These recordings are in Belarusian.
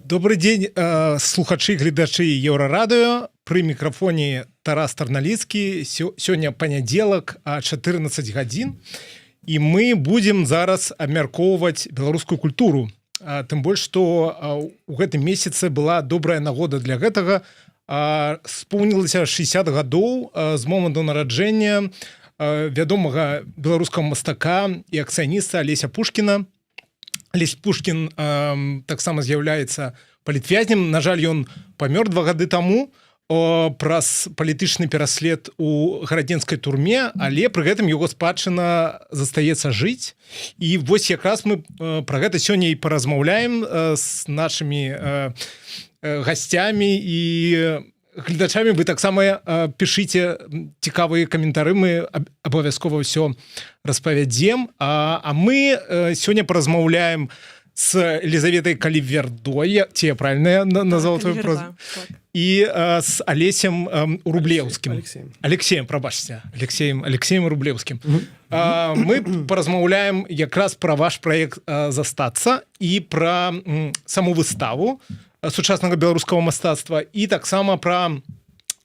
Добры дзень, слухачы, гледачы Еўрарадыё. Пры мікрафоне Тарас Тарналіцкі. Сёння панядзелак, 14 гадзін, і мы будзем зараз абмяркоўваць беларускую культуру. Тым больш што у гэтым месяцы была добрая нагода для гэтага: споўнілася 60 гадоў з моманту нараджэння вядомага беларускага мастака і акцыяніста Алеся Пушкіна. Алесь Пушкін таксама з'яўляецца палітвязнем. На жаль, ён памёр 2 гады таму праз палітычны пераслед у гарадзенскай турме, але пры гэтым яго спадчына застаецца жыць. І вось якраз мы пра гэта сёння і паразмаўляем з нашымі гасцямі і гледачамі. Вы таксама пішыце цікавыя каментары, мы абавязкова ўсё распавядзем. А мы сёння паразмаўляем с Елизаветой Калівердой, ці я правильно я назвал твою Каліверда, прозвище? так. І с Алесем Рублеўскім. Алексеем. Алексеем, прабачце, Алексеем Рублеўскім. Мы паразмаўляем якраз пра ваш праект «Застацца» і пра саму выставу сучаснага беларускага мастацтва і таксама пра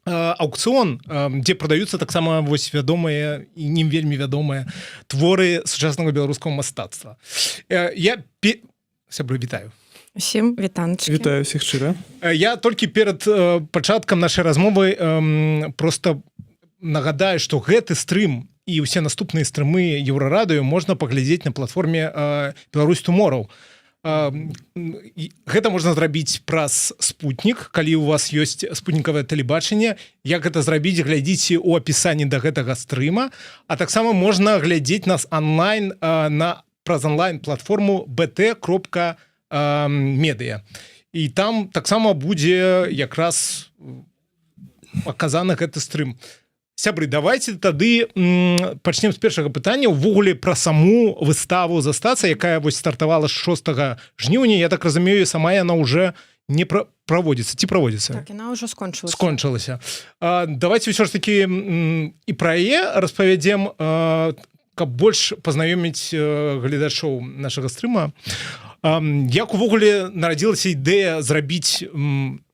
аукцыон, дзе прадаюцца таксама вось вядомыя і не вельмі вядомыя творы сучаснага беларускага мастацтва. Сябры, вітаю. Усім вітаначкі. Вітаю всех шчыра. Я толькі перад пачаткам нашай размовы просто нагадаю, што гэты стрым і ўсе наступныя стрымы Еўрарадыё можна паглядзець на платформе Беларусь Тумораў. Гэта можна зрабіць праз спутнік, калі у вас ёсць спутнікавае тэлебачанне. Як гэта зрабіць, глядзіце у апісанні да гэтага стрыма. А таксама можна глядзець нас онлайн на праз онлайн платформу bt.media, і там таксама будзе якраз паказаны гэты стрым. Сябры, давайте тады пачнем з першага пытання увогуле пра саму выставу «Застацца», якая вось стартавала з 6 жніўня. Я так разумею, сама яна уже не праводзіцца ці праводзіцца? Так, яна ўжо скончылася. Скончылася. Давайте ўсё ж таки і пра яе распавядзем, каб больш пазнаёміць гледачоў нашага стрыма. Як увогуле нарадзілася ідэя зрабіць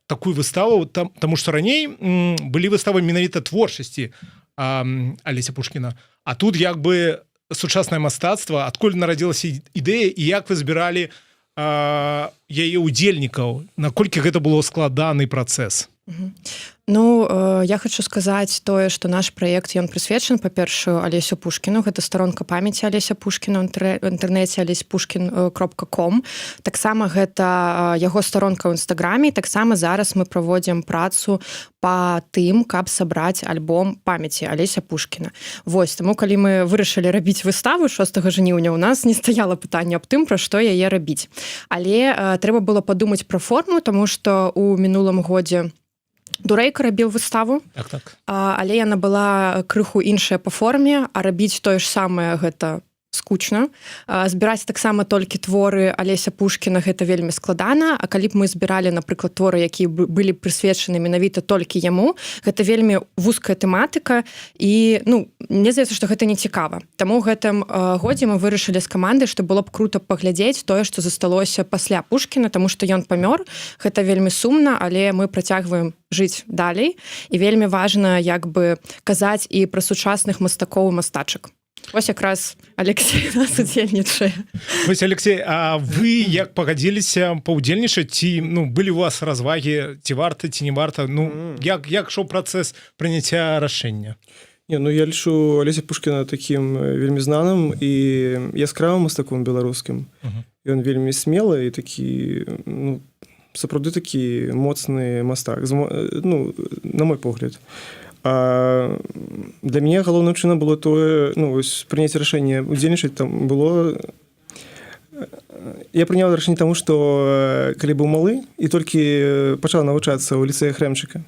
такую выставу там? Таму што раней былі выставы менавіта творчасці Алеся Пушкіна, а тут як бы сучаснае мастацтва. Адкуль нарадзілася ідэя і як вы збіралі яе удзельнікаў, наколькі гэта было складаны працэс? Мгм. Ну, я хочу сказаць тое, што наш праект, ён прысвечан, па-першую, Алесю Пушкіну. Гэта старонка памяці Алеся Пушкіна ў інтэрнэце алесьпушкін.ком. Таксама гэта яго старонка ў інстаграме. Таксама зараз мы праводзім працу па тым, каб сабраць альбом памяці Алеся Пушкіна. Вось таму, калі мы вырашылі рабіць выставу 6 жніўня, у нас не стаяла пытанне аб тым, пра што яе рабіць. Але трэба было падумаць пра форму, таму што у мінулым годзе Дурэйка рабіў выставу, але яна была крыху іншая па форме, а рабіць тое ж самае — гэта скучна. Збіраць таксама толькі творы Алеся Пушкіна — гэта вельмі складана. А калі б мы збіралі, напрыклад, творы, якія былі прысвечаны менавіта толькі яму, гэта вельмі вузкая тэматыка, і, ну, мне здаецца, што гэта не цікава. Таму ў гэтым годзе мы вырашылі з камандай, што было б круто паглядзець тое, што засталося пасля Пушкіна, таму што ён памёр, гэта вельмі сумна, але мы працягваем жыць далей, і вельмі важна як бы казаць і пра сучасных мастакоў і мастачак. Вось якраз Алексей у нас удзельнічае. Вось, Алексей, а вы як пагадзіліся паўдзельнічаць? Ці, ну, былі у вас развагі, ці варта, ці не варта? Ну, як шоў працэс прыняцця рашэння? Не, ну, я лічу Алеся Пушкіна такім вельмі знаным і яскравым мастаком беларускім. Ён вельмі смелы і такі, ну, сапраўды такі моцны мастак, ну, на мой погляд. А для мяне галоўным чынам было тое, ну, вось, прыняць рашэнне удзельнічаць там было, я прыняў рашэнне таму, што калі быў малы і толькі пачаў навучацца ў ліцэі Хрэмчыка,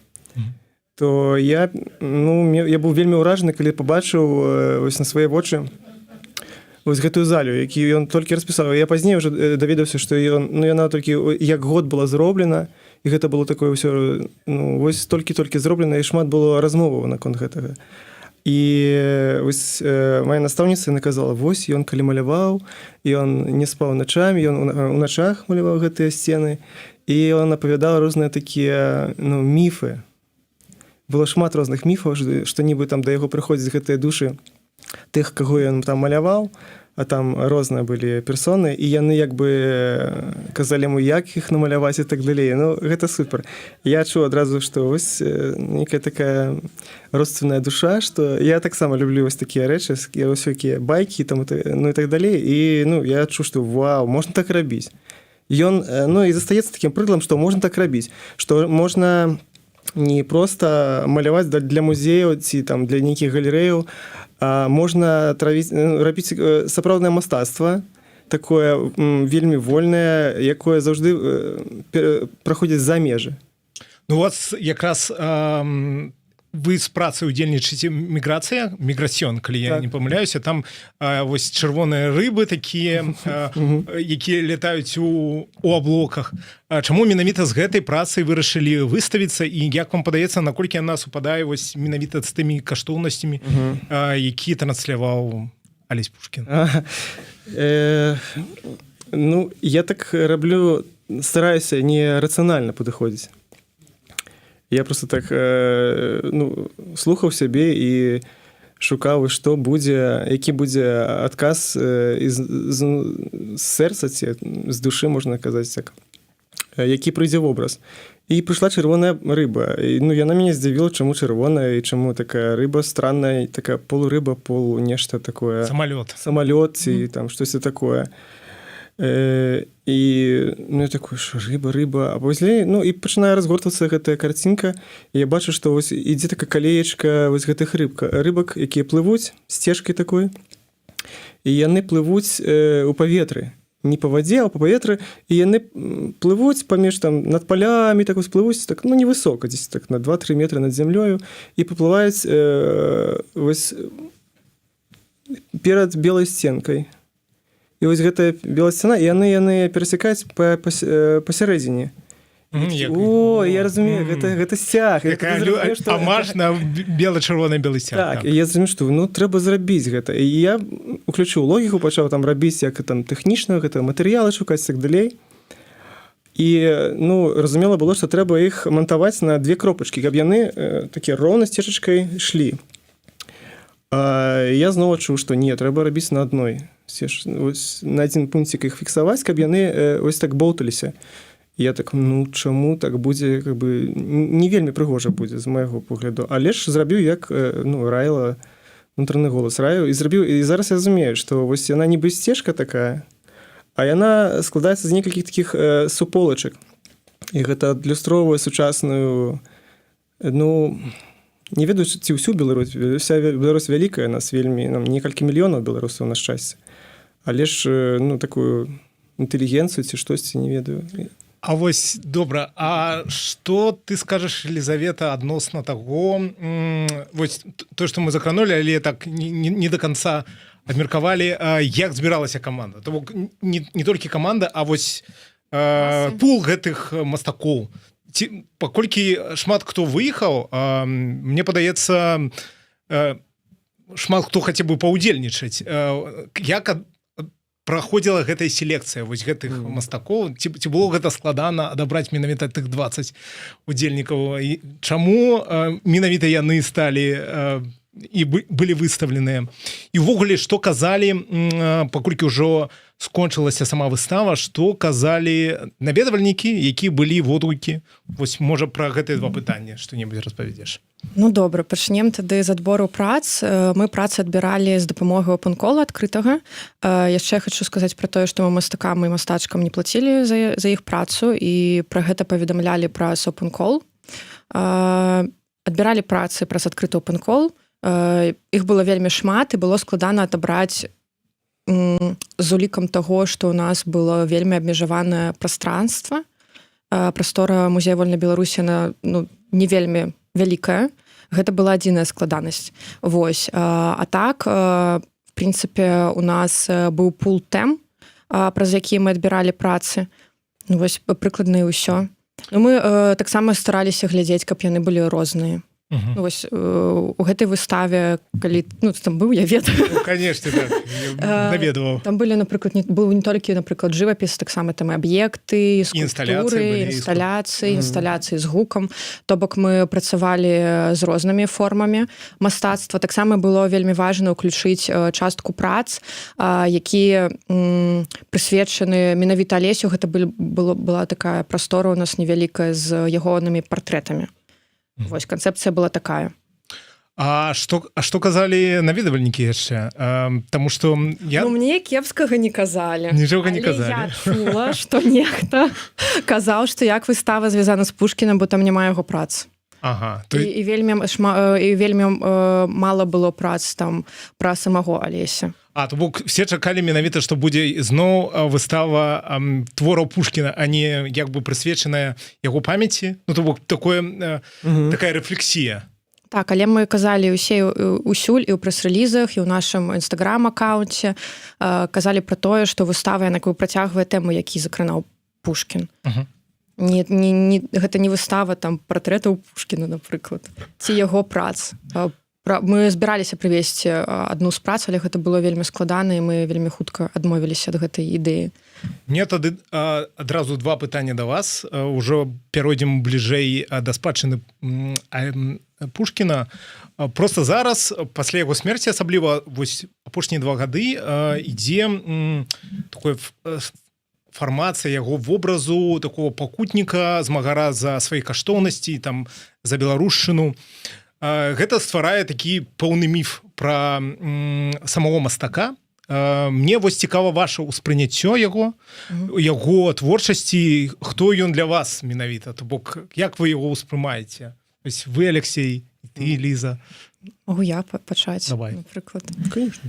то я, ну, я быў вельмі ўражаны, калі пабачыў вось на свае вочы вось гэтую залю, які ён толькі распісаў. Я пазней уже даведаўся, што ён, ну, яна толькі як год была зроблена, і гэта было такое ўсё, ну, вось толькі-толькі зроблена, і шмат было размоваў наконт гэтага. І вось моя настаўніца наказала: вось ён калі маляваў, ён не спаў начамі, ён у начах маляваў гэтыя сцены. І ён апавядаў розныя такія, ну, міфы. Было шмат розных міфаў, што нібы там да яго прыходзяць гэтыя душы тых, каго ён там маляваў, а там розныя былі персоны, і яны як бы казалі яму, як іх намаляваць, і так далей. Ну, гэта супер. Я чуў адразу, што вось нейкая такая родственная душа, что я таксама люблю вось такія рэчы, якія байкі там, ну і так далей. І, ну, я чуў, што вау, можна так рабіць. Ён, ну, і застаецца такім прыкладам, што можна так рабіць, што можна не просто маляваць для музеяў ці там для нейкіх галерэяў, а можна травіць, ну, рабіць сапраўднае мастацтва, такое вельмі вольнае, якое заўжды праходзіць за межы. Ну, у вас якраз вы з працай удзельнічаеце «Міграцыя», «Міграсьон», калі я не памыляюся, там вось чырвоныя рыбы такія, якія летаюць у аблоках. А чаму менавіта з гэтай працай вырашылі выставіцца і як вам падаецца, наколькі яна супадае вось менавіта з тымі каштоўнасцямі, які трансляваў Алесь Пушкін? Ну, я так раблю, стараюся не рацыянальна падыходзіць. Я просто так ну, слухаў сябе і шукаў, што будзе, які будзе адказ з сэрца ці з душы, можна казаць так, які прыйдзе вобраз. І прыйшла чырвоная рыба. І, ну, яна мяне здзівіла, чаму чырвоная і чаму такая рыба странная, такая полурыба, полу нешта такое. Самалёт. Самалёт ці там штосьці такое. І, ну, я такой: «Що рыба, рыба?» А пазней, ну, і пачынае разгортвацца гэтая карцінка, і я бачу, што вось ідзе такая калеечка вось гэтых рыбак, якія плывуць сцежкай такой, і яны плывуць у паветры, не па вадзе, а па паветры, і яны плывуць паміж там над палямі, так вось плывуць так, ну, невысока, дзесь так на 2-3 метры над зямлёю, і паплываюць вось перад белай сценкай. І вось гэтая белая сцяна, і яны перасякаюць пасярэдзіне. О, я разумею, гэта сцяг. Я Такая тады зразумеў, што амаж на бела-чырвона-белы сцяг. Так, і я зразумеў, што, ну, трэба зрабіць гэта. І я уключыў логіку, пачаў там рабіць, як там тэхнічна гэта, матэрыялы шукаць, так далей. І, ну, разумела было, што трэба іх мантаваць на две кропачкі, каб яны такія роўна сцежачкай шлі. А я зноў адчуў, што не, трэба рабіць на адной вось, на адзін пункцік іх фіксаваць, каб яны ось так боўталіся. Я так: «Ну, чаму так будзе, как бы не вельмі прыгожа будзе з майго погляду», але ж зрабіў, як ну, раіла, унутраны голас раю, і зрабіў. І зараз я разумею, што вось яна нібы сцежка такая, а яна складаецца з некалькіх такіх суполачак, і гэта адлюстроўвае сучасную, ну, не ведаю, ці ўсю Беларусь, вся Беларусь вялікая, нас вельмі, нам некалькі мільёнаў беларусаў, на шчасце, але ж ну, такую інтэлігенцыю ці штосьці, не ведаю. А вось добра, а что ты скажешь, Елизавета, адносна таго, вось то, что мы закранули, але так не до конца абмеркавалі, як збіралася каманда? То бок не толькі каманда, а вось пул гэтых мастакоў. Ці, паколькі шмат хто выехаў, мне падаецца, шмат хто хацеў бы паўдзельнічаць. Як праходзіла гэтая селекцыя вось гэтых мастакоў? Ці было гэта складана адабраць менавіта тых 20 удзельнікаў? І чаму менавіта яны сталі і былі выстаўленыя? І увогуле, што казалі, паколькі ўжо скончылася сама выстава, што казалі наведвальнікі, які былі, водгукі? Вось, можа, пра гэтыя два пытанні што-небудзь распавядзеш? Ну добра, пачнем тады з адбору прац. Мы працы адбіралі з дапамогай опенкола адкрытага. Яшчэ хочу сказаць пра тое, што мы мастакам і мастачкам не плацілі за іх працу і пра гэта паведамлялі праз опенкол. Адбіралі працы праз адкрыты опенкол. Іх было вельмі шмат, і было складана адабраць з улікам таго, што ў нас было вельмі абмежаванае пространство. Прастора музея вольнай Беларусі на, ну, не вельмі вялікая. Гэта была адзіная складанасць. Вось, а так, в прынцыпе, у нас быў пул тэм, праз якія мы адбіралі працы. Ну, вось прыкладна і ўсё. Ну, мы таксама стараліся глядзець, каб яны былі розныя. Ну, вось у гэтай выставе, калі, ну, ты там быў, я ведаю. Ну, конечно, так. Я наведваў. Там былі, напрыклад, не быў не толькі, напрыклад, жывапіс, таксама там і аб'екты, інсталяцыі былі, інсталяцыі, інсталяцыі з гукам. То бок мы працавалі з рознымі формамі мастацтва. Таксама было вельмі важна ўключыць частку прац, якія прысвечаны менавіта Алесю. Гэта была такая прастора у нас невялікая з ягонымі партрэтамі. Вось канцэпцыя была такая. А што казалі наведвальнікі яшчэ? Таму што я Ну, мне кепскага не казалі. Нічога не Але казалі. я чула, што нехта казаў, што як выстава звязана з Пушкіным, бо там няма яго прац. Ага, то І вельмі мала было прац там пра самого Алеся. А, то бок все чакалі менавіта, што будзе зноў выстава твораў Пушкіна, а не як бы прысвечаная яго памяці. Ну, то бок такое такая рэфлексія. Так, але мы казалі ўсе усюль, і ў прэс-рэлізах, і ў нашым інстаграм аккаунце казалі пра тое, што выстава яна как бы працягвае тэму, які закранаў Пушкін. Не, гэта не выстава там партрэтаў Пушкіна, напрыклад, ці яго прац. Мы збіраліся прывесці адну з прац, але гэта было вельмі складана, і мы вельмі хутка адмовіліся ад гэтай ідэі. Мне тады адразу два пытання да вас. Ўжо пяройдзем бліжэй да спадчыны Пушкіна. Просто зараз, пасля яго смерці, асабліва вось апошнія 2 гады, ідзе такое фармацыя яго вобразу такого пакутніка, змагара за свае каштоўнасці, там, за беларушчыну. Гэта стварае такі пэўны міф пра самого мастака. Мне вось цікава ваше ўспрыняццё яго, яго творчасці, хто ён для вас менавіта, то бок як вы яго ўспрымаеце? Ось вы, Алексей, і ты, Ліза. Могу я пачаць? Давай. Напрыклад. Конечно.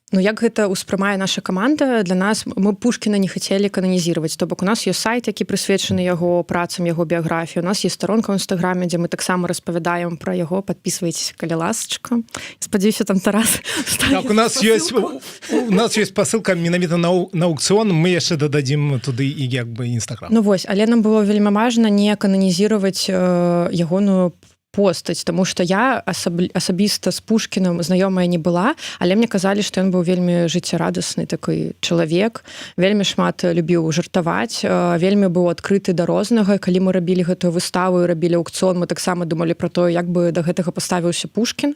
Ну, як гэта ўспрымае наша каманда: для нас, мы Пушкіна не хацелі кананізировать. То бок у нас ёсць сайт, які прысвечаны яго працам, яго біяграфію, у нас есть старонка ў інстаграме, дзе мы таксама распавядаем пра яго, подписывайтесь, калі ласачка. Спадзяюся, там Тарас Так, у нас ёсць спасылку. У нас ёсць пасылка менавіта на аўкцыён, мы яшчэ дададзім туды і як бы інстаграм. Ну вось, але нам было вельмі важна не кананізировать ягоную постаць, тому что я асабіста з Пушкіным знаёмая не была, але мне казалі, што ён быў вельмі жыццярадасны такой чалавек, вельмі шмат любіў жартаваць, вельмі быў адкрыты да рознага. Калі мы рабілі гэтую выставу і рабілі аўкцыён, мы таксама думалі про тое, як бы да гэтага паставіўся Пушкін.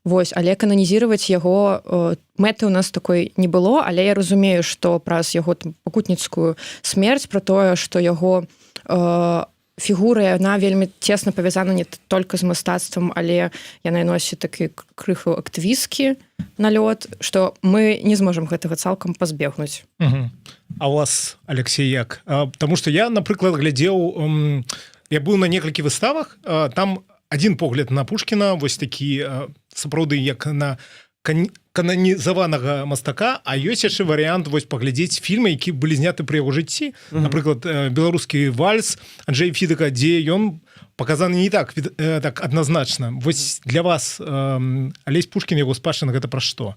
Вось, але кананізировать яго мэты у нас такой не было. Але я разумею, что праз яго там пакутніцкую смерць, про тое, что яго фігура, яна вельмі тесно павязана не только з мастацтвам, але яна носіць такі крыху актывісцкі налёт, что мы не зможам гэтага цалкам пазбегнуць. А у вас, Алексей, як? Таму что я, напрыклад, глядзеў, я быў на некалькі выставах, там один погляд на Пушкіна, вось такі сапраўды як на кананізаванага мастака, а ёсць яшчэ варыянт вось паглядзець фільмы, які былі зняты пры яго жыцці, напрыклад, «Беларускі вальс» Анджея Фідака, дзе ён паказаны не так так адназначна. Вось для вас Алесь Пушкін, яго спадчына — гэта пра што?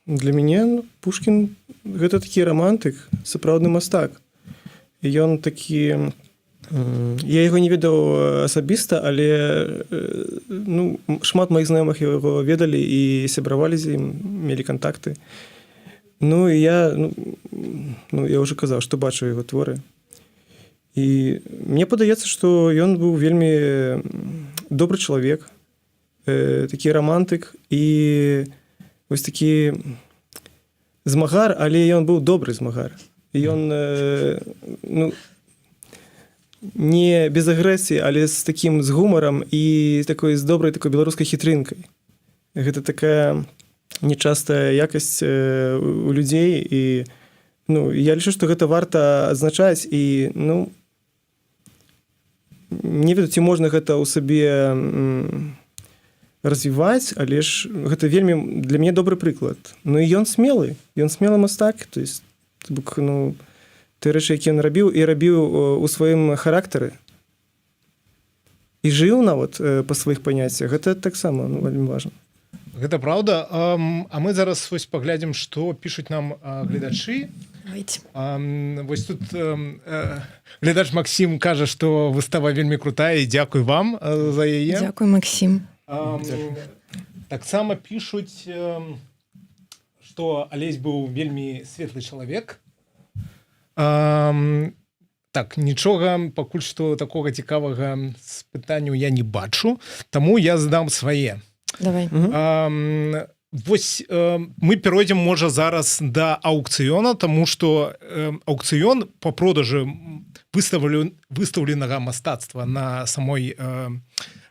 Для мяне, ну, Пушкін — гэта такі рамантык, сапраўдны мастак. І ён такі, я яго не ведаў асабіста, але ну, шмат маіх знаёмых яго ведалі і сябравалі з ім, мелі кантакты. Ну і я, ну, я ўжо казаў, што бачу яго творы. І мне падаецца, што ён быў вельмі добры чалавек, такі рамантык і вось такі змагар, але ён быў добры змагар. І ён ну, не без агрэсіі, але з такім, з гумарам і такой, з добрай такой беларускай хітрынкай. Гэта такая нечастая якасць у людзей, і, ну, я лічу, што гэта варта адзначаць, і, ну, не ведаю, ці можна гэта ў сабе развіваць, але ж гэта вельмі для мяне добры прыклад. Ну і ён смелы, ён смелы мастак, то есть, то бок, ну, ты рэчы, які ён рабіў і рабіў у сваім характары і жыў нават па сваіх паняццях, гэта таксама, ну, вельмі важна. Гэта праўда. А мы зараз вось паглядзім, што пішуць нам гледачы. Давайте. Вось тут глядач Максім кажа, што выстава вельмі крутая, і дзякуй вам за яе. Дзякуй, Максім. Таксама пішуць, што Алесь быў вельмі светлы чалавек. Так, нічога пакуль што такога цікавага з пытанняў я не бачу, таму я задам свае. Давай. Вось мы перайдзем, можа, зараз да аўкцыёна, таму што аўкцыён по продажы выстаўленага мастацтва на самой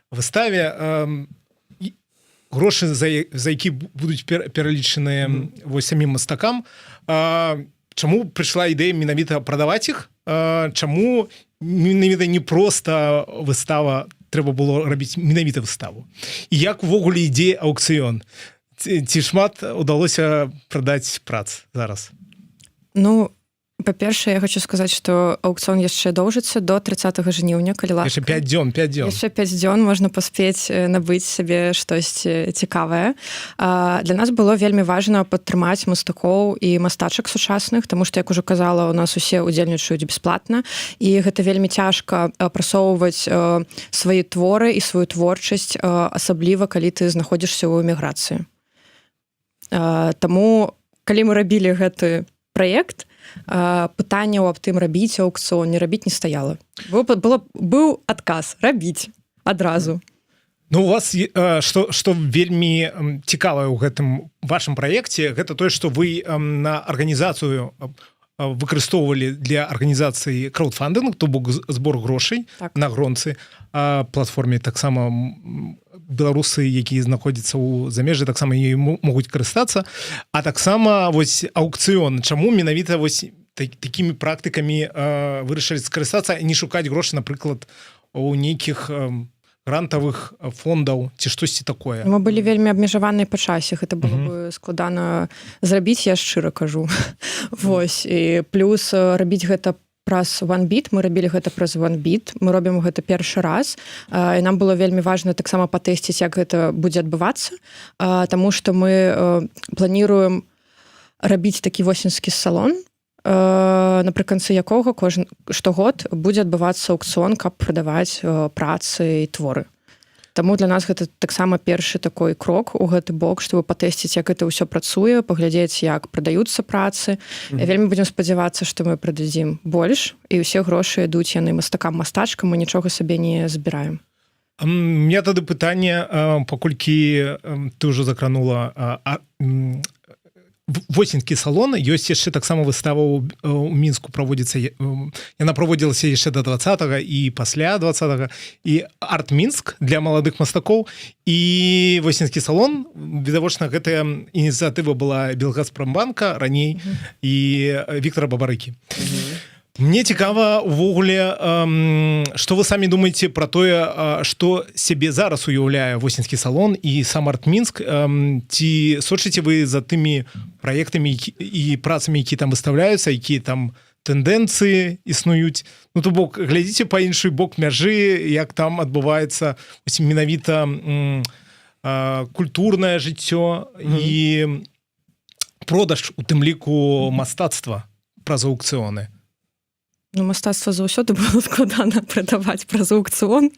выставе, грошы за які будуць пералічаныя вось самім мастакам. Чаму прыйшла ідэя менавіта прадаваць іх? Чаму менавіта не проста выстава, трэба было рабіць менавіта выставу? І як увогуле ідзе аўкцыён? Ці шмат удалося прадаць прац зараз? Ну, па-першае, я хочу сказаць, што аўкцыён яшчэ доўжыцца до 30 жніўня, калі ласка. Яшчэ 5 дзён, 5 дзён. Яшчэ 5 дзён можна паспець набыць сабе штосьці цікавае. Для нас было вельмі важна падтрымаць мастакоў і мастачак сучасных, таму што, як ужо казала, у нас усе удзельнічаюць бясплатна, і гэта вельмі цяжка прасоўваць свае творы і сваю творчасць, асабліва калі ты знаходзішся ў эміграцыі. Таму калі мы рабілі гэты праект, пытанняў аб тым, рабіць аўкцыён, не рабіць, не стаяла. Быў адказ: рабіць адразу. Ну, у вас што вельмі цікавае ў гэтым вашым праекце, гэта тое, што вы на арганізацыю выкарыстоўвалі для арганізацыі краўдфандынг, то бок збор грошай на Гронцы, платформе. Таксама беларусы, якія знаходзяцца ў замежжы, таксама ёй могуць карыстацца, а таксама вось аўкцыён. Чаму менавіта вось такімі практыкамі вырашылі скарыстацца, не шукаць грошы, напрыклад, у нейкіх грантавых фондаў ці штосьці такое? Мы былі вельмі абмежаваныя па часе, гэта было бы складана зрабіць, я шчыра кажу. Вось, і плюс рабіць гэта праз OneBit, мы рабілі гэта праз OneBit, мы робім гэта першы раз, і нам было вельмі важна таксама патэсціць, як гэта будзе адбывацца, таму што мы планіруем рабіць такі восеньскі салон, напрыканцы якога кожен штогод будзе адбывацца аўкцыён, каб прадаваць працы і творы. Таму для нас гэта таксама першы такой крок у гэты бок, чтобы патэсціць, як это ўсё працуе, паглядзець, як прадаюцца працы. Вельмі будзем спадзявацца, што мы прададзім больш, і ўсе грошы ідуць яны мастакам, мастачкам, мы нічога сабе не збіраем. У меня тады пытанне, паколькі ты ўжо закранула восеньскі салон, ёсць яшчэ таксама выстава ў Мінску праводзіцца, яна праводзілася яшчэ до 20 і пасля 20, і Арт-Мінск для маладых мастакоў, і восеньскі салон. Відавочна, гэтая ініцыятыва была Белгазпрамбанка раней і Віктора Бабарыкі. Мне цікава увогуле, што вы самі думаеце пра тое, што сябе зараз уяўляе восеньскі салон і сам Арт-Мінск. Ці сочыце вы за тымі праектамі і працамі, які там выстаўляюцца, якія там тэндэнцыі існуюць? Ну, то бок глядзіце па іншы бок мяжы, як там адбываецца ось менавіта культурнае жыццё і продаж, у тым ліку мастацтва праз аўкцыёны? Ну, мастацтва заўсёды было складана прадаваць праз аўкцыён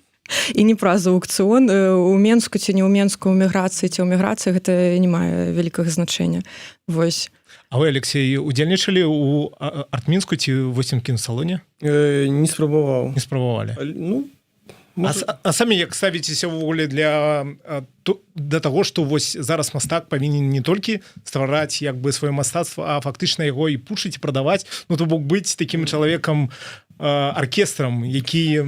і не праз аўкцыён, у Менску ці не ў Менску, у міграцыі ці ў міграцыі, гэта не мае вялікага значэння. Вось. А вы, Алексей, удзельнічалі у Арт-Мінску ці восенькім салоне? Не спрабаваў. Не спрабавалі? Ну, А самі як ставіцеся ўвогуле да таго, што вось зараз мастак павінен не толькі ствараць як бы сваё мастацтва, а фактычна яго і пушыць, і прадаваць, ну, то бок быць такім чалавекам аркестрам, які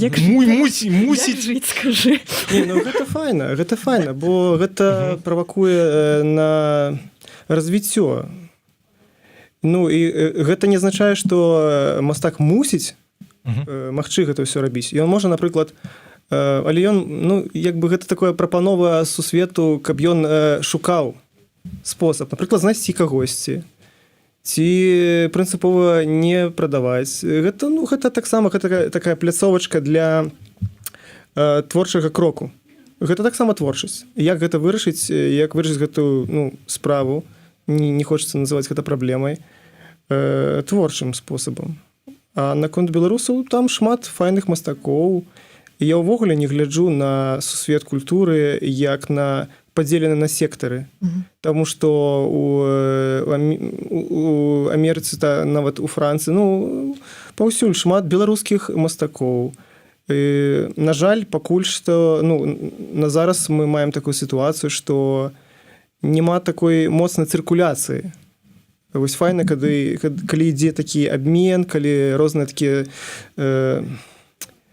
Як мусіць Як жыць, скажы? Не, ну, гэта файна, гэта файна, бо гэта правакуе на развіццё. Ну і гэта не азначае, што мастак мусіць магчы гэта ўсё рабіць. Ён можа, напрыклад, але ён, ну, як бы гэта такое прапанова сусвету, каб ён шукаў спосаб, напрыклад, знайсці кагосьці ці прынцыпова не прадаваць гэта. Ну, гэта таксама гэта такая пляцовачка для творчага кроку, гэта таксама творчасць. Як гэта вырашыць, як вырашыць гэтую, ну, справу, не хочется называть гэта праблемай. творчым спосабам. А наконт беларусаў, там шмат файных мастакоў. І я ўвогуле не гляджу на сусвет культуры як на падзелены на сектары. Таму што у Амерыцы та нават у Францыі, ну, паўсюль шмат беларускіх мастакоў. І, на жаль, пакуль што, ну, на зараз мы маем такую сітуацыю, што няма такой моцнай цыркуляцыі. Вось файна, калі ідзе такі абмен, калі розныя такія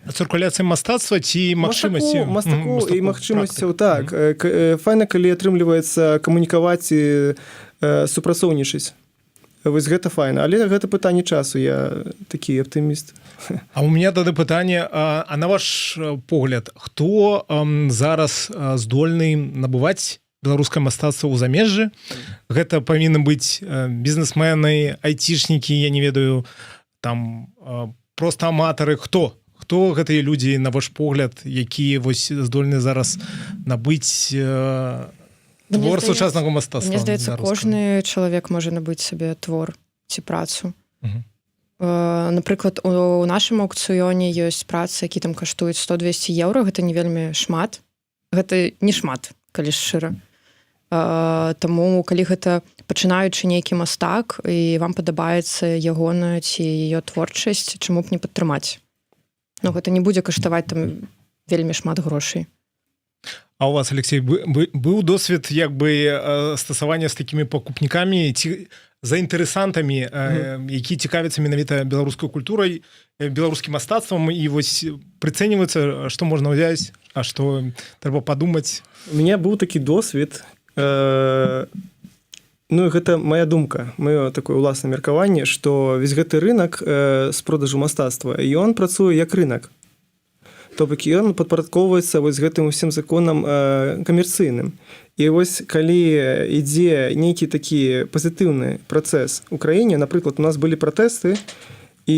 Цыркуляцыя мастацтва ці магчымасці? Мастакоў і магчымасцяў, так. Файна, калі атрымліваецца камунікаваць і супрацоўнічаць. Вось гэта файна, але гэта пытанне часу, я такі аптыміст. А у меня тады пытанне: а на ваш погляд, хто зараз здольны набываць беларускае мастацтва ў замежжы? Гэта павінны быць бізнесмены, айцішнікі, я не ведаю, там просто аматары? Хто гэтыя людзі, на ваш погляд, якія вось здольны зараз набыць твор сучаснага мастацтва? Мне здаецца, кожны чалавек можа набыць сабе твор ці працу. Напрыклад, у нашым аўкцыёне ёсць працы, які там каштуюць 100-200 еўра. Гэта не вельмі шмат, гэта не шмат, калі шчыра. Таму калі гэта пачынаючы нейкі мастак і вам падабаецца ягоная ці ее творчасць, чаму б не падтрымаць? Ну, гэта не будзе каштаваць там вельмі шмат грошай. А у вас, Алексей, быў досвед як бы стасавання з такімі пакупнікамі ці заінтарэсантамі, які цікавяцца менавіта беларускай культурай, беларускім мастацтвам і вось прыцэньваюцца, што можна ўзяць, а што трэба падумаць? У меня быў такі досвед. Ну, гэта моя думка, маё такое ўласнае меркаванне, што весь гэты рынок з продажу мастацтва, ён працуе як рынок, то бок ён падпарадкоўваецца вось гэтым усім законам камерцыйным. І вось калі ідзе нейкі такі пазітыўны працэс у краіне, напрыклад, у нас былі пратэсты, і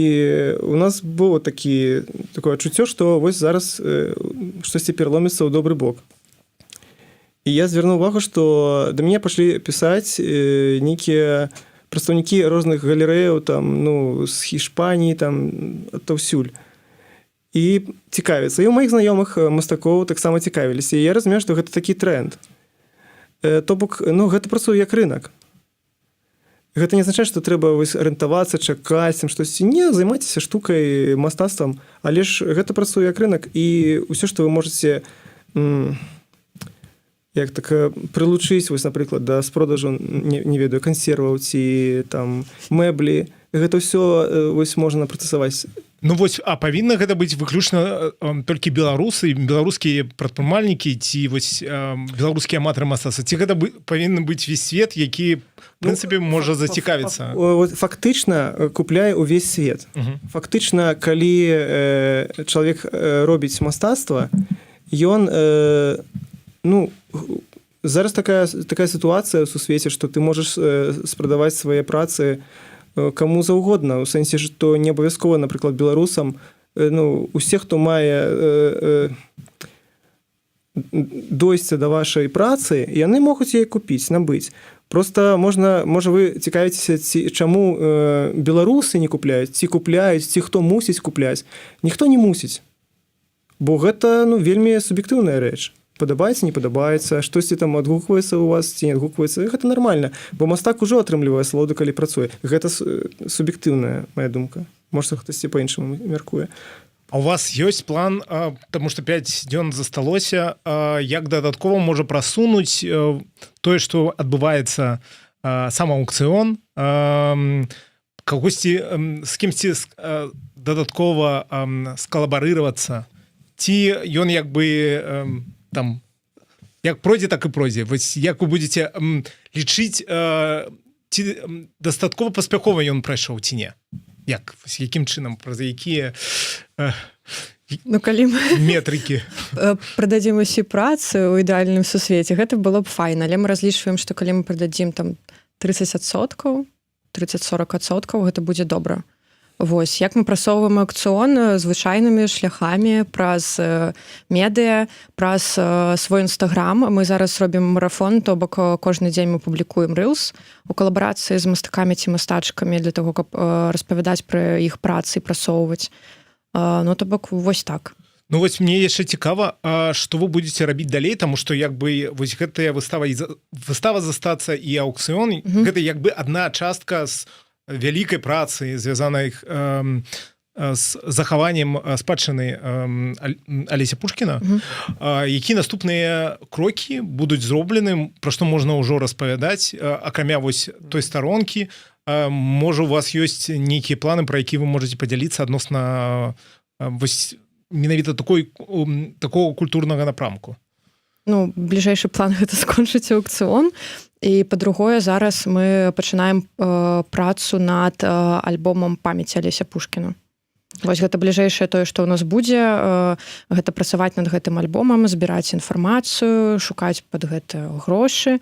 у нас было такое адчуццё, што вось зараз штосьці пераломіцца ў добры бок. І я звярнуў увагу, што да мяне пашлі пісаць нейкія прадстаўнікі розных галерэяў там, ну, з Іспаніі, там адтаўсюль, і цікавіцца. І у маіх знаёмых мастакоў таксама цікавіліся. І я разумею, што гэта такі тренд. То бок, ну, гэта працуе як рынок. Гэта не азначае, што трэба вось арыентавацца, чакаць там штосьці. Не, займайцеся штукай, мастацтвам, але ж гэта працуе як рынок, і ўсё, што вы можаце як так прылучыць вось, напрыклад, да спродажу, не ведаю, кансерваў ці там мэблі, гэта ўсё вось можна працэсаваць. Ну вось, а павінна гэта быць выключна толькі беларусы, беларускія прадпрымальнікі ці вось беларускія аматары мастацтва, ці гэта павінны быць весь свет, які, в прынцыпе, можа зацікавіцца? Вот фактычна купляе увесь свет. Фактычна, калі чалавек робіць мастацтва, ён ну, зараз такая сітуацыя ў сусвеце, што ты можаш спрадаваць свае працы каму заўгодна, у сэнсе, што не абавязкова, напрыклад, беларусам. Ну, усе, хто мае дойсці да вашай працы, яны могуць яе купіць, набыць. Просто можна, можа, вы цікавіцеся, ці чаму беларусы не купляюць ці купляюць, ці хто мусіць купляць. Ніхто не мусіць, бо гэта, ну, вельмі суб'ектыўная рэч: падабаецца, не падабаецца, штосьці там адгукваецца у вас ці не адгукваецца. Гэта нормально, бо мастак ужо атрымлівае асалоду, калі працуе. Гэта суб'ектыўная моя думка, можа, хтосьці по-іншаму мяркуе. А у вас ёсць план, потому что 5 дзён засталося, як дадаткова можа прасунуць тое, што адбываецца, сам аўкцыён, кагосьці, з кімсьці дадаткова скалабарыравацца, ці ён як бы там як пройдзе, так і пройдзе? Вось як вы будете лічыць, ці дастаткова паспяхова ён прайшоў ці не, як вось, якім чынам, праз якія Ну, калі мы метрыкі? прададзім усе працы, ў ідэальным сусвеце гэта было б файна, але мы разлічваем, што калі мы прададзім там 30%, 30-40%, гэта будзе добра. Вось як мы прасоўваем аўкцыён: звычайнымі шляхамі, праз медыа, праз свой інстаграм. Мы зараз робім марафон, то бок кожны дзень мы публікуем рылс у калабарацыі з мастакамі ці мастачкамі для того, каб распавядаць пра іх працы, прасоўваць. Ну, то бок вось так. Ну вось мне яшчэ цікава, што вы будете рабіць далей, таму што як бы вось гэтая выстава, выстава застацца і аўкцыён, гэта як бы одна частка з вялікай працы, звязанай з захаваннем спадчыны Алеся Пушкіна. Які наступныя крокі будуць зроблены, пра што можна ўжо распавядаць, акрамя вось той старонкі? Можа, у вас ёсць нейкія планы, пра які вы можете падзяліцца адносна вось менавіта такого культурнага напрамку? Ну, бліжэйшы план — гэта скончыць аўкцыён, і па-другое, зараз мы пачынаем працу над альбомам памяці Алеся Пушкіна. Вось гэта бліжэйшае тое, што ў нас будзе, гэта працаваць над гэтым альбомам, збіраць інфармацыю, шукаць под гэта грошы.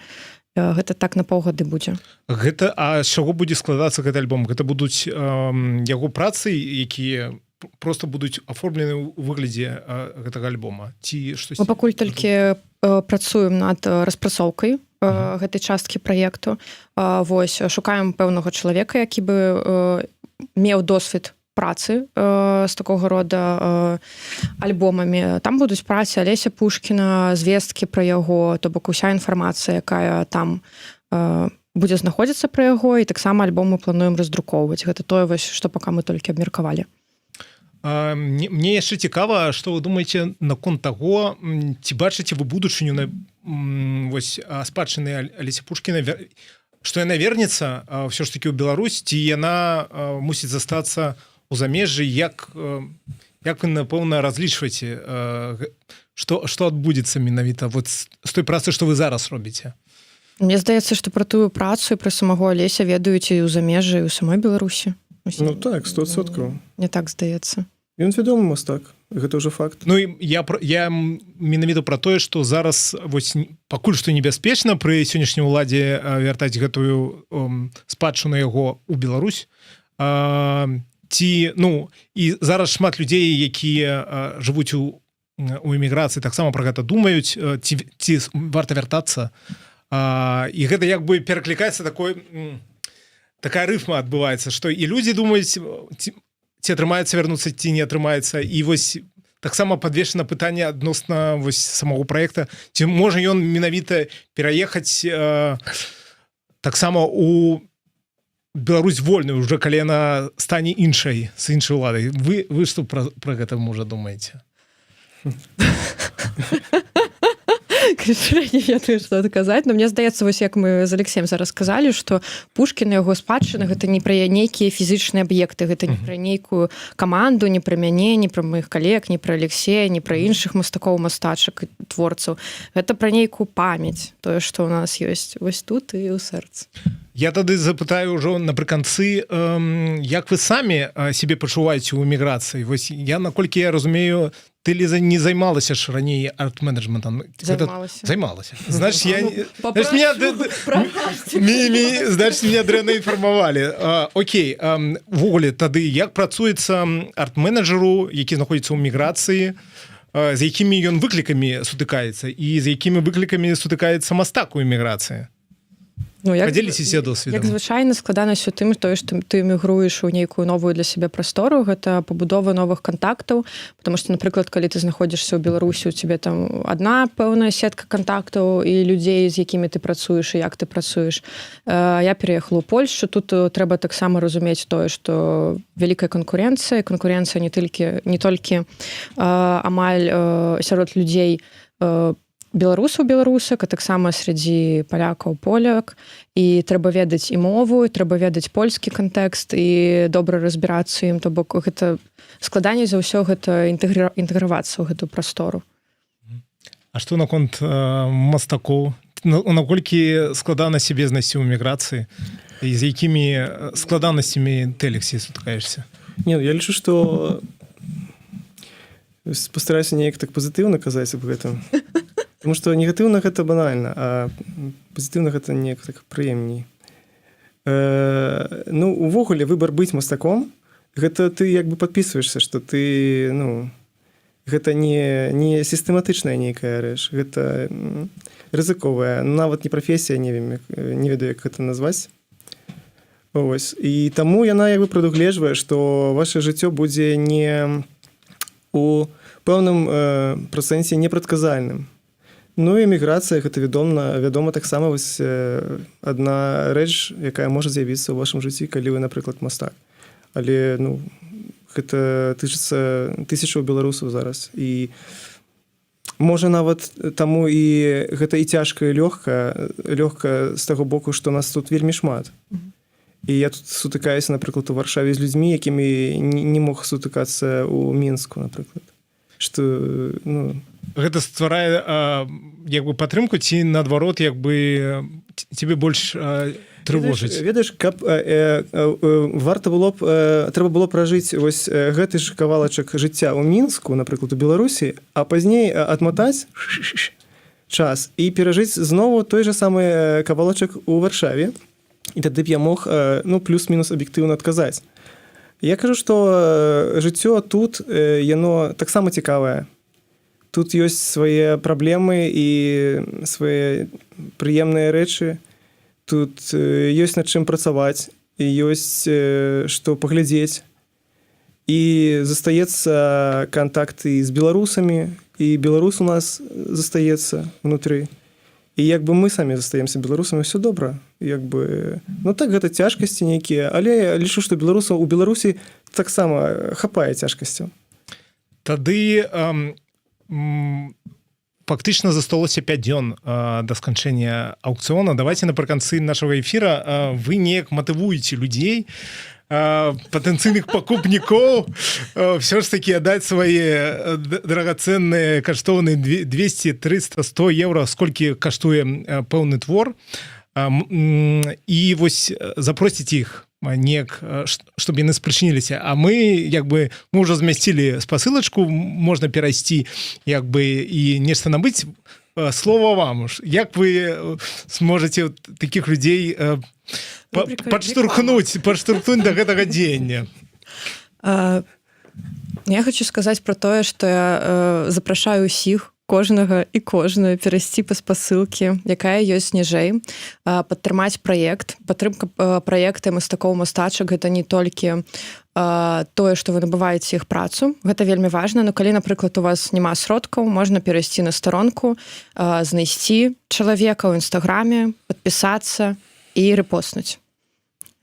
Гэта так на паўгады будзе. Гэта, а з чаго будзе складацца гэты альбом? Гэта будуць яго працы, якія просто будуць аформлены ў выглядзе гэтага альбома, ці штось? Мы пакуль толькі працуем над распрацоўкай гэтай часткі праекту. Вось шукаем пэўнага чалавека, які бы меў досвед працы з такога рода альбомамі. Там будуць працы Алеся Пушкіна, звесткі пра яго, то бок уся інфармацыя, якая там будзе знаходзіцца пра яго, і таксама альбом мы плануем раздрукоўваць. Гэта тое вось, што пока мы толькі абмеркавалі. Мне яшчэ цікава, што вы думаеце наконт таго, ці бачыце вы будучыню на вось спадчыны Алеся Пушкіна, што яна вернецца ўсё ж таки ў Беларусь, ці яна мусіць застацца у замежжы? Як вы, напэўна, разлічваеце, што адбудзецца менавіта вот з той працы, што вы зараз робіце? Мне здаецца, што пра тую працу і пра самого Алеся ведаюць і ў замежжы, і ў самой Беларусі. Ну так, 100%. Мне так здаецца. Ён вядомы мастак, гэта ўжо факт. Ну і я менавіта пра тое, што зараз вось пакуль што небяспечна пры сённяшнім уладзе вяртаць гэтую спадчыну яго ў Беларусь. Ці, ну і зараз шмат людзей, якія жывуць у эміграцыі, таксама пра гэта думаюць, ці варта вяртацца, і гэта як бы пераклікаецца, такая рыфма адбываецца, што і людзі думаюць, ці атрымаецца вярнуцца, ці не атрымаецца, і вось таксама падвешана пытанне адносна вось самого проекта, ці можа ён менавіта пераехаць таксама у Беларусь вольную, уже калі яна стане іншай, з іншай уладай. Вы што пра гэта, можа, думаеце? Не ведаю, што адказаць, но мне здаецца, вось як мы з Алексеем зараз сказалі, што Пушкін, яго спадчына — гэта не пра нейкія фізічныя аб'екты, гэта не пра нейкую каманду, не пра мяне, не пра маіх калег, не пра Алексея, не пра іншых мастакоў, мастачак, творцаў. Гэта пра нейкую памяць, тое, што ў нас ёсць вось тут і ў сэрцы. Я тады запытаю ўжо напрыканцы, як вы самі сябе пачуваеце ў эміграцыі? Вось я, наколькі я разумею, ты, Ліза, не займалася ж раней арт-менеджментам? Займалася. Займалася. Значит, я Ну, значит, меня значит, меня дрэнна інфармавалі. Окей, увогуле тады як працуецца арт-менеджеру, які знаходзіцца ў міграцыі, з якімі ён выклікамі сутыкаецца і з якімі выклікамі сутыкаецца мастак у эміграцыі? Ну, як, Падзеліцеся досведам. Як звычайна, складанасць у тым, тое, што ты эмігруеш у нейкую новую для сябе прастору, гэта пабудова новых кантактаў, потому что, напрыклад, калі ты знаходзішся ў Беларусі, у цябе там одна пэўная сетка кантактаў і людзей, з якімі ты працуеш і як ты працуеш. Я пераехала ў Польшчу, тут трэба таксама разумець тое, што вялікая канкурэнцыя, канкурэнцыя не толькі амаль сярод людзей, беларусаў, беларусак, а таксама среди палякаў, поляк, і трэба ведаць і мову, і трэба ведаць польскі кантэкст і добра разбірацца ім. То бок гэта складаней за ўсё гэта інтэгравацца ў гэтую прастору. А што наконт мастакоў? Наколькі складана сябе знайсці ў міграцыі і з якімі складанасцямі ты, Алексей, сутыкаешься? Не, ну, я лічу, што пастараюся неяк так пазітыўна казаць аб гэтым. Таму што негатыўна гэта банальна, а пазітыўна гэта неяк так прыемней. Ну, увогуле, выбар быць мастаком Гэта ты як бы подписываешься, что ты, ну, гэта не сістэматычная нейкая рэч, гэта рызыковая, нават не прафесія, не вельмі, не ведаю, як гэта назваць. Ось. І таму яна як бы прадугледжвае, што ваше жыццё будзе не у пэўным працэнце непрадказальным. Ну і эміграцыя — гэта вядома таксама вось адна рэч, якая можа з'явіцца ў вашым жыцці, калі вы, напрыклад, мастак. Але, ну, гэта тычыцца тысячаў беларусаў зараз, і можа, нават таму і гэта і цяжка, і лёгка. Лёгка з таго боку, што нас тут вельмі шмат. І я тут сутыкаюся, напрыклад, у Варшаве з людзьмі, якімі не мог сутыкацца ў Мінску, напрыклад, что, ну. Гэта стварае як бы падтрымку ці, наадварот, як бы тебе больш трывожыць? Ведаеш, каб варта было б, трэба было пражыць вось гэты ж кавалачак жыцця ў Мінску, напрыклад, у Беларусі, а пазней адматаць час і перажыць знову той же самы кавалачак у Варшаве, і тады б я мог ну, плюс-мінус аб'ектыўна адказаць. Я кажу, что жыццё тут яно таксама цікавае. Тут ёсць свае праблемы і свае прыемныя рэчы, тут ёсць над чым працаваць і ёсць што паглядзець, і застаецца кантакты з беларусамі, і беларус у нас застаецца унутры, і як бы мы самі застаемся беларусамі, все добра. Як бы, ну, так, гэта цяжкасці нейкія, але я лічу, што беларусаў у Беларусі таксама хапае цяжкасцяў. Тады фактычна засталося 5 дзён да сканчэння аўкцыёна. Давайте напрыканцы нашага эфира вы неяк матывуеце людзей, патэнцыйных пакупнікоў, все ж таки аддаць свае драгоценные, каштоўныя 200, 300, 100 евро, сколькі каштуе пэўны твор, і вось запросіць іх неяк, чтобы яны спрычыніліся. А мы як бы, мы ўжо змясцілі спасылачку, можна перайсці як бы і нешта набыць. Слова вам уж, як вы сможете таких людзей Рубрика падштурхнуць до гэтага дзеяння? Я хочу сказаць про тое, что я запрашаю ўсіх, кожнага і кожную перайсці па спасылкі, якая ёсць ніжэй, падтрымаць праект. Падтрымка праекта мастакоў, мастачак — гэта не толькі тое, што вы набываеце іх працу, гэта вельмі важна, но калі, напрыклад, у вас няма сродкаў, можна перайсці на старонку, знайсці чалавека ў інстаграме, падпісацца і рэпостнуць.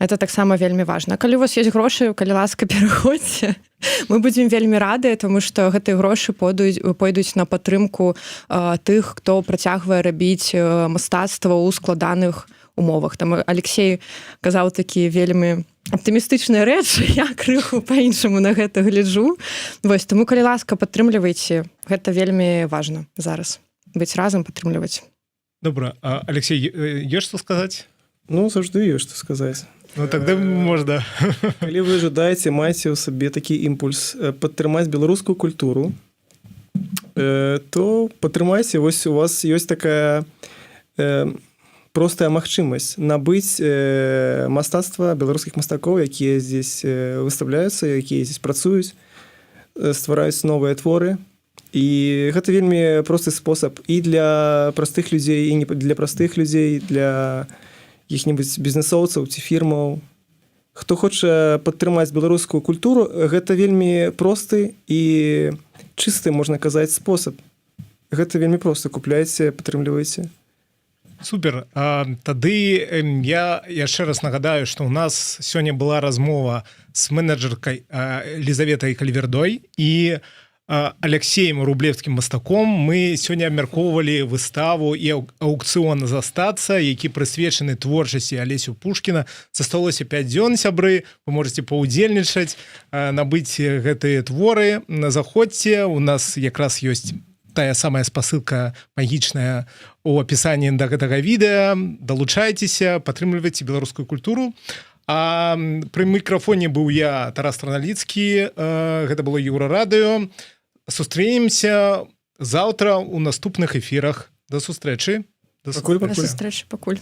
Это таксама вельмі важна. Калі у вас есть грошы, калі ласка, пераходзьце, мы будзем вельмі радыя, тому что гэтыя грошы пойдуць на падтрымку тых, хто працягвае рабіць мастацтва ў складаных умовах. Там Алексей казаў такі вельмі аптымістычныя рэчы, я крыху по-іншаму на гэта гляджу. Вось таму, калі ласка, падтрымлівайце, гэта вельмі важна зараз быць разам, падтрымліваць. Добра. Алексей, ёсць што сказаць? Ну, заўжды ёсць што сказаць. Ну, тогда можна. Калі вы жадаеце, маеце ў сабе такі імпульс падтрымаць беларускую культуру, то падтрымайце. Вось у вас ёсць такая простая магчымасць набыць мастацтва беларускіх мастакоў, якія здесь выстаўляюцца, якія здесь працуюць, ствараюць новыя творы. І гэта вельмі просты спосаб і для простых людзей, і не для простых людзей, для якіх-небудзь бізнесоўцаў ці фірмаў. Хто хоча падтрымаць беларускую культуру, гэта вельмі просты і чысты, можна казаць, спосаб. Гэта вельмі проста: купляйце, падтрымлівайце. Супер. Тады я яшчэ раз нагадаю, что у нас сёння была размова с менеджеркай Лізаветай Кальвердой і Алексеем Рублевскім, мастаком. Мы сёння абмяркоўвалі выставу і аўкцыён «Застацца», які прысвечаны творчасці Алесю Пушкіна. Засталося 5 дзён, сябры, вы можете паўдзельнічаць, набыць гэтыя творы. Заходзьце, у нас якраз ёсць тая самая спасылка магічная у апісанні да гэтага відэа. Далучайцеся, падтрымлівайце беларускую культуру. А пры мікрафоне быў я, Тарас Траналіцкі. Гэта было Еўрарадыё. Сустрэнемся заўтра у наступных эфірах. Да сустрэчы. Пакуль. Да пакуль. сустрэчы, пакуль.